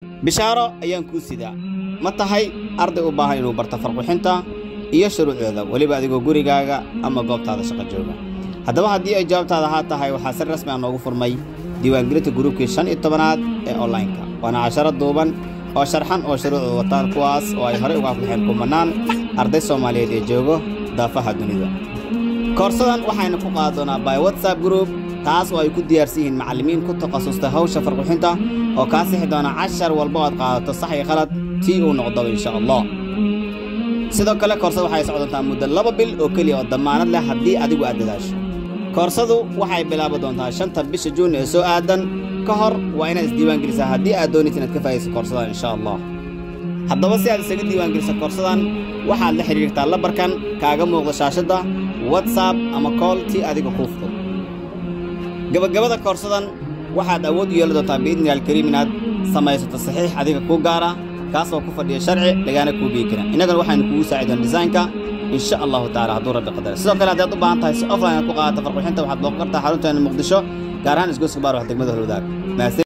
Bishaaro ayaan kuu sidaa. Ma tahay arday u baahan inuu barto farquxinta iyo shuruucdeeda, weliba adigoo gurigaaga ama goobtaada shaqo jooga? Haddaba haddii ay jawaabtaada haa tahay, waxaa si rasmi ah noogu furmay diiwaangelinta gruubkii 15aad ee onlineka, waana casharo duuban oo sharxan oo shuruucda wataan, kuwaas oo ay horey uga aflaxeen kumanaan arday Soomaaliyeed ee joogo daafaha dunida. Koorsadan waxaynu ku qaadi doonaa by WhatsApp group, taas oo ay ku diyaarsan yihiin macallimiin ku takhasustay hawsha farquxinta oo kaa sixi doona cashar walba oo aad qaadato, sax iyo khalad tii uu noqdoba, insha Allah. Sidoo kale koorsada waxay socon doontaa muddo 2 bil oo keliya oo damaanad leh haddii adigu aad dadaasho. Koorsadu waxay bilaabi doontaa 5ta bisha Juun ee soo aadan. Ka hor waa inaad isdiiwaan gelisaa haddii aad doonaysa inaad ka faa'idayso koorsadan, insha Allah. Haddaba si aad isaga diiwaan geliso koorsadan, waxaad la xidhiirtaa lambarkan kaaga muuqda shaashadda, WhatsApp ama call tii adiga kuu fudud. Gabagabada koorsadan waxaad awood u yeelan doontaa, biidnillahi alkariim, inaad samaysato saxiix adiga kuu gaara, kaas oo ku fadhiya sharci lagaana kuu biyi kara. Innagana waxaynu kugu saacidoon desaynka, insha Allahu tacala, hadduu Rabbi qadara. Sidoo kale haddaad u baahan tahay si offline aad ku qaadato farquxinta, waxaad booqan kartaa xarunteena Muqdisho, gaar ahaan isgoyska Baar, wax degmada Holwadaag.